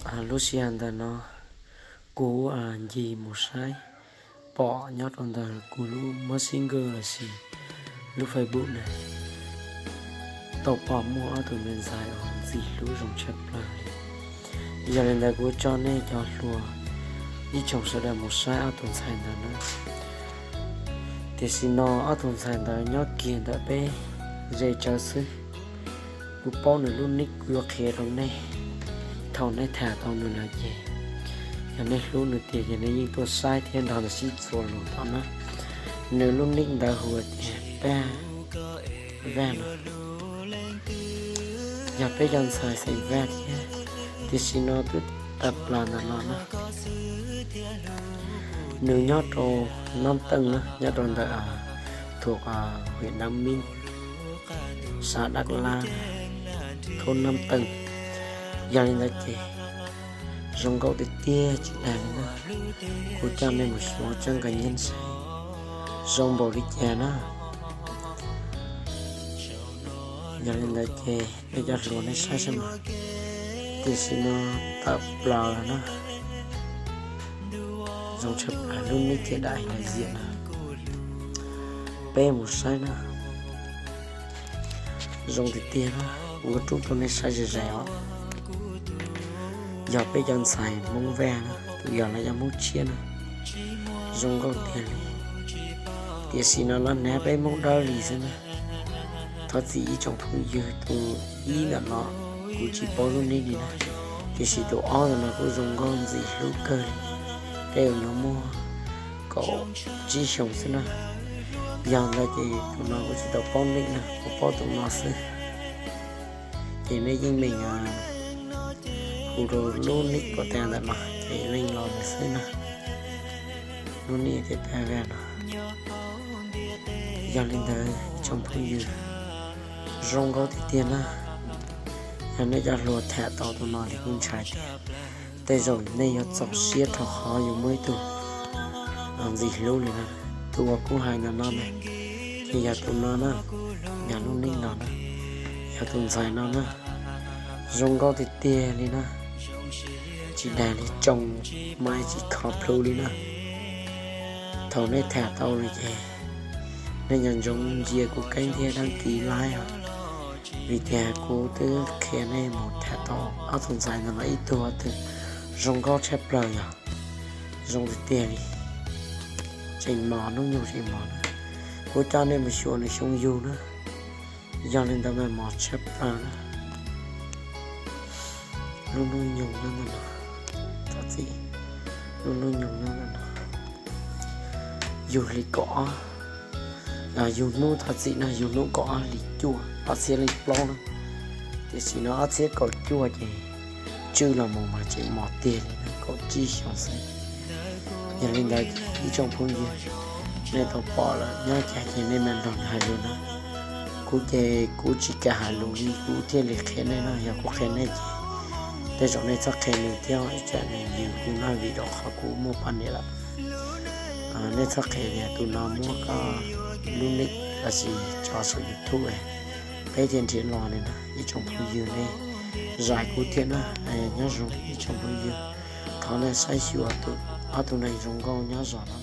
Lub sij hawm ntawm no kuv ncig mus saib pom nyob rau ntawm kuv lub Messenger lossis lub Facebook na, tau pom muaj ob tug me ntxhais uas ntxim hlub zoo tshaj plaws li. Yog li ntawd kuv coj nej cov hluas ib tsoom sawv daws mus saib ob tug ntxhais ntawd na. Tiam sis no ob tug ntxhais ntawd nyob kiag ntawm peb ze tsawv xwb. Kuv paub nws lub nick, kuv yuav qhia rau nej. Thaum nej tham tau nws lawm ces, yog nej hlub nws tiag ces nej yeej tuaj saib thiab nrog nws sib txuas lus tau na. Nws lub nick ntawd hu tias Paj Vaj no, yog peb cov ntxhais xeem Vaj thiab, tiam sis no twb tawm plaws ntawm no na. Nws nyob rau Nab Teej na, nyob rau ntawm thuộc huyện Đắk Minh, xã Đắk Lắk, thành phố Nam Định. Yog li ntawd ces zoo nkauj tiag tiag tsis dag li na. Kuv coj nej mus xyuas tseeb kom nyeej saib zoo npaum li cas na. Yog li ntawd ces nej cov hluas nej saib saib mas, tiam sis no tawm plaws lawm na. Zoo tshaj plaws, lub nick thiab daim ntawv ziam na. Peb mus saib na. Zoo tiag tiag na, kuv rub rau nej saib ze ze os. Yog peb cov ntxhais Hmoob Vaj na, tus yog lawv cov Hmoob tshiab na, zoo nkauj tiag li. Tiam sis no lawv hnav peb Hmoob Dawb li xwb na. Thov txim ib tsoom phooj ywg, tus ib ntawm no kuv tsis paub lub nick li na, tiam sis tus ob ntawm no kuj zoo nkauj ntxim hlub kawg li. Tej zaum yuav muaj kaum tsib xyoos xwb na. Yog ntawd ces tus no kuv tsis tau paub nick na, kuv paub tus no xwb. Ces nej yeej meem hu rau lub nick pom tas ntawm no ces leej los mus xwb na. Lub nick tias Paj Vaj no. Yog li ntawd ib tsoom phooj ywg, zoo nkauj tiag tiag na. Yog nej cov hluas tham tau tus no li kuv ntshai tias tej zaum nej yuav txaus siab rau qhov yus muaj ib tug ntxim hlub li na. Tus uas kuv hais ntawm no na, ces yog tus no na, yog lub nick no na, yog tus ntxhais no na. Zoo nkauj tiag tiag li na. Tsis dag li, tsoo mas tsis kho plhu li na. Thaum nej tham tau lawm ces nej nco ntsoov ntsia kuv keeb thiab đăng ký like os, vim tias kuv twb qhia nej mus tham tau ob tug ntxhais ntawm no ib tug twg zoo nkauj tshaj plaws yog zoo tiag tiag li. Tseem mos, hnub nyoog tseem mos na. Kuv coj nej mus xyuas nws xyoo yug na. Yog li ntawd mas mos tshaj plaws na. Lub hnub nyoog no, thov txim, lub hnub nyoog no, yug hli kaum ob, yug hnub, thov txim no, yug hnub kaum ob hli cuaj ob txhiab leej plaub na. Tiam sis no ob txhiab kaum cuaj ces tswj los mus mas tseem mos tiag li na, kaum tsib xyoos xwb. Yog li ntawd ib tsoom phooj ywg, nej tau pom lawm nyob cas ces nej mam nrog nws hais lus na. Kuv ces kuv tsis kam hais lus li kuv thiaj li qhia nej no, yog kuv qhia nej ces tej zaum nej txhob qhia nws thiab, ib tsam nws yws kuv no vim rau qhov kuv muaj poj niam lawm. Nej txhob qhia tias tus no muab koj lub nick lossis tso saum YouTube, peb thiaj nrhiav los li na. Ib tsoom phooj ywg nej zam kuv thiab na. Nyob zoo ib tsoom phooj ywg, thov nej saib xyuas ob tug neeg zoo nkauj nyob zos no.